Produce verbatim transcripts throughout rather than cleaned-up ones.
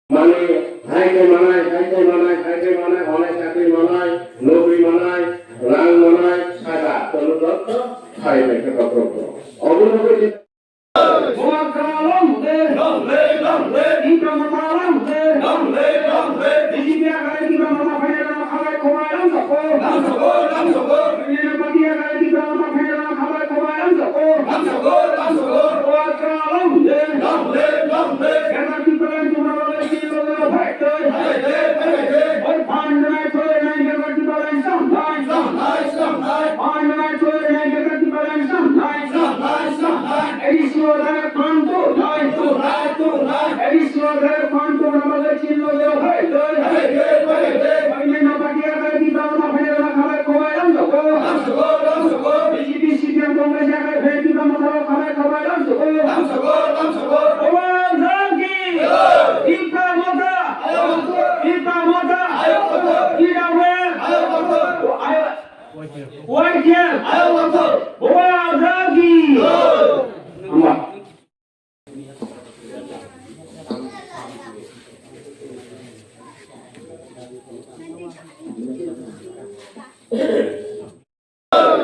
Mane, hai khe manai, hai khe manai, hai khe manai, onai chakri manai, nokri manai, rang manai, saka, tono jotto, hai bai khe kokrok. Obo no khe Bubagra long live! Long live, long live! Tipra Motha long live! Long live, long live! B J P agare Tipra Motha phainai rok khabai khwbai lamsoko! Lamsoko, lamsoko! Union Party agare Tipra Motha phainai rok khabai khwbai lamsoko! Lamsoko, lamsoko! Bubagra long live! Long live, long live! Greater Tipraland Tipra Motha Party long live! Phaidi! Phaidi, phaidi! Oi phanjanai chole nai Greater Tipraland samnai! Samnai, samnai! Phanjanai chole nai Greater Tipraland samnai! Samnai, samnai! A D C o dare pantu nai! Tu nai, tu nai! A D C o dare pantu na maga chin lo yo hai doi! Hai doi, hai doi! Hai doi na patia kai di dal ma phai na khabai khawai lam soko! Lam soko, lam soko! B J P, C P M, Congress ya kai phai di dal ma khabai khawai lam soko! Lam soko, lam soko! Bhagwan Ram ki! Tipra Motha! Tipra Motha! Tipra Motha! Ayo! Wajib! Ayo! Wajib! Wajib! Hamba.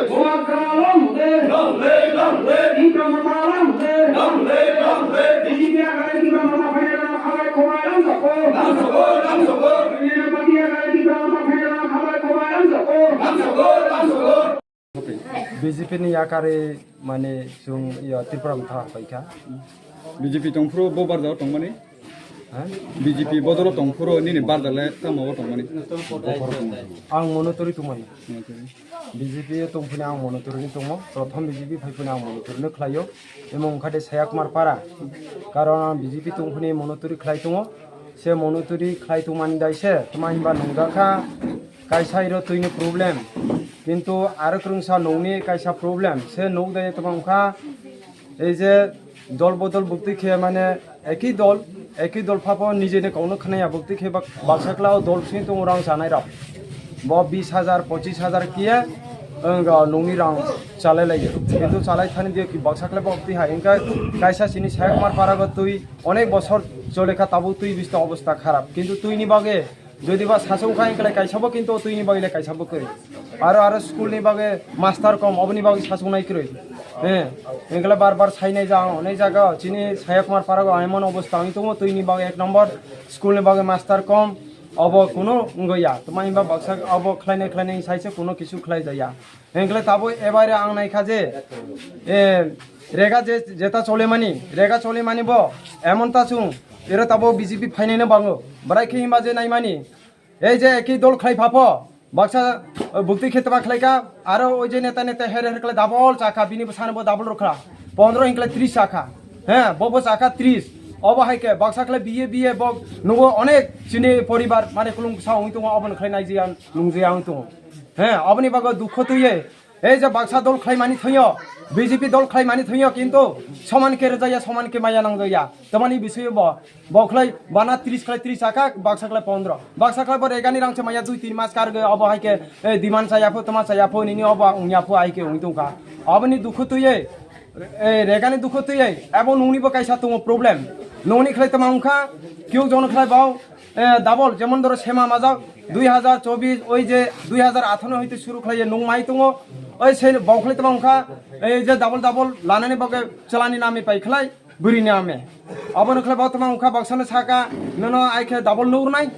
Bubagra long live! Long live, long live! Tipra Motha long live! Long live, long live! B J P agare Tipra Motha phainai rok khabai khawai lam soko! Lam soko, lam soko! Union Party agare Tipra Motha phainai rok khabai khawai lam soko! Lam soko, lam soko! B J P ni yakari mane chwng yo Tripura Motha paikha. B J P tongphuru bo barjao tongmani? Ha? B J P bodolo tongphuru nini barjale tamo o tongmani? Ang monoturi tongmani. Monoturi. B J P tongphuni ang monoturi ni tongo. Prothom B J P phaiphuni ang monoturi no khlaio. Emo wngkha de Sayakumar Para. Karon ang B J P tongphuni monoturi khlai tongo. Se monoturi khlai tongmani dai se. Tma hinba nungjakha. Kaisa iro twini problem, kintu aro kwrwngsa nokni kaisa problem. Se nok de tongma wngkha, ei je dol bodol buktwi khe mane eki dol, eki dol phapo nijeni kokno khwnaya buktwi khe bak-, baksa kwlao dol sini tongo rang chanai rok. Bo bis hajar, pochis hajar kiye, wng, nokni rang chalai laio. Kintu chalai thani diyo ki baksa kwlai bo twi hai wngkha kaisa sini Sayakumar Parago twi onek bosor chole kha tabuk twi bisto obostha kharap. Kintu twini bagwi Jodi ba sasong kha, hinkhwlai kaisa bo kintu twini bagwi le kaisa bo kwrwi. Aro, aro school ni bagwi master kom, oboni bagwi sasong nai kwrwi. Eh, hinkhwlai bar bar sai nai ja, ang onai jaga, chini Sayakumar Parago emon obostha wngwi tongo, twini bagwi ek number, school ni bagwi master kom, obo kunu wngwi ya. Tma hinba baksa obo khlainai khlainai sai se kunu kisu khlai ja ya. Hinkhwlai tabuk ebaire ang naikha je, eh, rega je, jeta cholemani, rega cholemani bo emon ta chwng, ero tabuk B J P phainaino bango. Bwrai khe himba je naimani, ei je eki dol khlai phapo, baksa, eh, buktwi khe tama khlaikha, aro oi je neta neta her her khlai double chakha, bini bwsano bo double rwkha, pondro hinkhwlai tris chakha, he, bo bo chakha tris. Obo hai khe baksa khlai biye biye bo nugo onek chini poribar mane kulung sa wngwi tongo, obono khlai naijaya nungjaya wngwi tongo. He, oboni bagwi dukho twiwi, ei je baksa dol khlaimani thangyo, B J P dol khlaimani thangyo, kintu soman khe rwjaya, soman khe maya nangjaya. Tamani bisoyo bo, bo khlai bana tris khlai tris chakha, baksa khlai pondro. Baksa khlai bo regani rang se maya dui tin mas kargwi, obo hai khe, eh, demand chaya pho, tama chaya pho, nini obo wngya pho, hai khe wngwi tongkha. Oboni dukho twiwi, eh, regani dukho twiwi, abo nungni bo kaisa tongo problem. Nungni khlai tama wngkha, kiyok jono khlai bo, eh, double, jemon dhoro sema majak, dui hajar chobis, oi je dui hajar atharo hoite suru khlai ye nung mai tongo, oi se bo khlai tama wngkha, ei je double double lanani bagwi chalani nami pai khlai, bwrwini ame. Obono khlai bo tama wngkha, baksano saka, nono ai khe double nuk rwnai,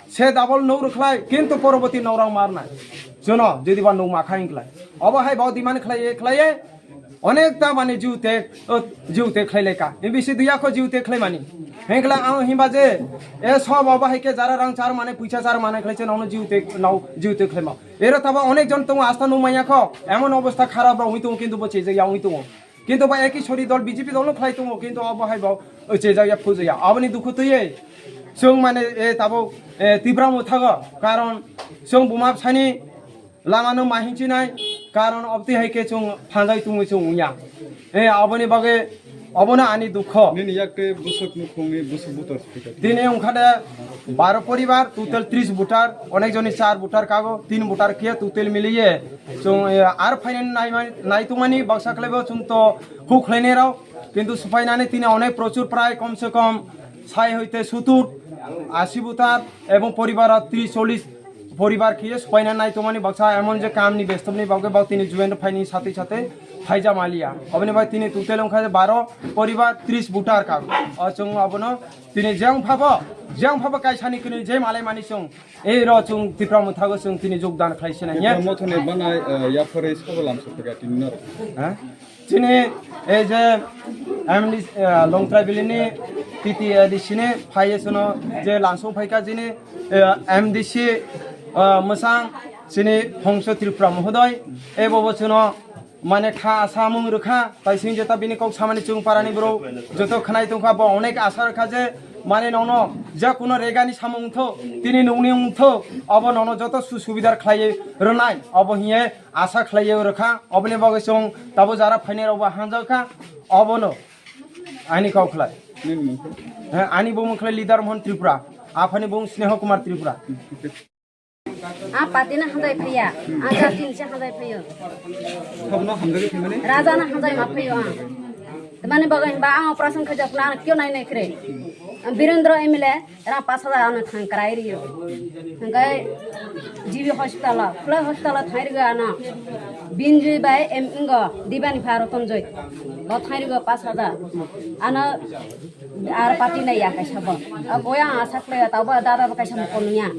se double nuk rwkhlai, kintu poroboti nok rang ma rwnai. Jono, jodi ba nuk ma kha hinklai. Obo hai bo demand khlai ye, khlai ye, Onekta mane jiu te, o, jiu te khlai lai ka. Bisi duya kho jiu te khlai mani. Hengkla ang himba je, e sob obo hai khe jara rang char mane, puisa char mane khlai se nono jiu te, nao jiu te khlai ma. Ero taba onek jon tongo, asta nung manya kho. Emon obostha kharap rok hui tongo, kintu bo chejak ya hui tongo. Kintu ba eki sori dol B J P dol no khlai tongo, kintu obo hai bo, o, chejak ya, phujak ya. Aboni dukhu twiwi chwng mane, e, tabo, e, Tipra Motha go. Karon chwng buma bsani Lama no ma hinchinai, karon obtwi hai khe chwng phanjai tongwi chwng wngya. Eh, aboni bagwi, obono ani dukho. Nini yak tei bwswk nukhungni bwswk voter speaker. Tini wngkha de baro poribar, total tris voter, onek joni char voter kago, tin voter khe total miliye. Chwng, eh, ar phainani nai, nai tongmani baksa khlaibo chwng to huk khlainai rok, kintu supainani tini onek prochur prai kom se kom Sai hoite sutur, asi butar, ebong poribar tris chollis poribar khiye supaina nai tongmani baksa emon je kamni bestobni bagwi bak tini juain phaini satwi satwi phaija maliya. Oboni bai tini total wngkha je baro poribar tris butar kha. O chwng obono tini jeng phabo, jeng phabo kaisani kini je malai mani chwng. Ei ro chwng Tipra Motha go chwng tini jogdan khlai sinai ya. Tipra Motha ni banai, eh, yaphari sabo lam sokha tini nor. Ha? Chini ei je M D C, eh, Longtrai Valley ni T T A D C ni phaiye chwngno je langsung phaikha chini, eh, M D C, eh, mwsang chini Hongso Tripura Mohodoi, ebo bo chwngno mane kha asa mung rwkha, tai sing jeta bini kok samani chwng parani bro joto khnai tongkha, bo onek asa rwkha je mane nono je kuno regani samung wngtho, tini nungni wngtho, abo nono joto su subidar khlaiwi rwnai, abo hiye asa khlaiwi rwkha, oboni bagwi chwng tabo jara phainai rokbo hanjakha, obono ani kok khlai. Nini mung khe? He, ani bumung khlai Leader Mohon Tripura, aphani bumung Sneho Kumar Tripura. Ah, party no hamjai phaiya. Ah, jati ni se hamjai phaiyo. Sabno hamjagwi phaimani? Raja no hamjai ma phaiyo ang. Tamani bagwi hinba ang operation khaijak na ang kyo nai nai kre. Ang Birendra M L A rang pas hajar ano thang krai riyo. Hingkai G B hospital, Flai hospital thai rigo ano. Binjui bai em ingo Dibani Pharo Tonjoi. Bo thai rigo pas hajar. Ano Ar party nai ya kaisa bo. A goya ang asa khlaio, tabo dada bo kaisa mokol nungya.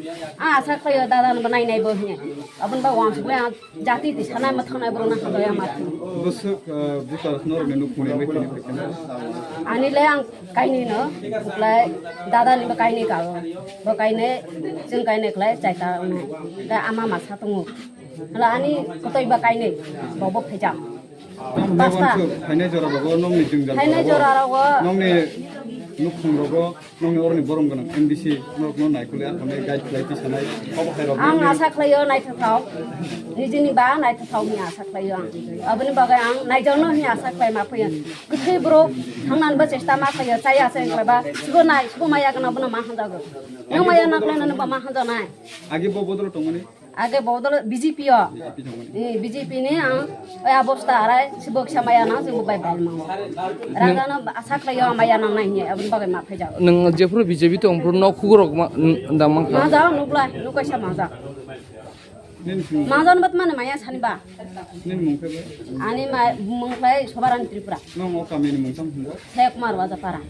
Ang asa khlaio, dada no bo nai nai bo hinya. Aboni ba wansuk le ang jati ti sanai ma thangnai borok no hamjaya ma thung. Bwswk, eh, buta norok ni nuk muni mai tini phaikha. Ani le ang kainwi no, lai dada ni bo kainwi ka o. Bo kainwi, chwng kainwi khlai chaita wngnai. Da ama masa tongo. Hala ani kotoi ba kainwi, bo bo phaijak. Tamo Pasta. Phainai jora rogo nongni jwngjal Phainai rogo, jora rogo. Nongni nukhung rogo, nongni oroni borom gwnang M D C norokno naikole akhonai guide khlai tisanai. Obo hai rok Ang nongni asa khlaio naithothok. Nijini ba naithothok ni asa khlaio ang. Aboni bagwi ang naijakno hini asa khlai ma phaio. Kwthwi borok thangnani ba chesta ma khlaio, chaya se khlai ba. Sibo nai, sibo maya gwnang bono ma hanjago. Nang maya na khlai nani ba ma hanjanai. Agi bo bodolo tongmani? Age bodol B J P o. B J P tongmani. Eh, B J P ni ang oi abosta arai sibok samaya nang sibok bai bai mang. Raga no asa khlai yo maya nang nai hiya aboni bagwi ma phaijak. Nwng jephuru B J P tong phuru nok khugurok ma, n-, da mangkha. Ma jao nukla nukai sa ma jao. Nini simi. Ma jao bat mane maya sani ba. Nini mung khe ba? Ani ma mung khlai Sobaran Tripura. Nong o kami ni mung sam hwnba? Thek Marwa Japara.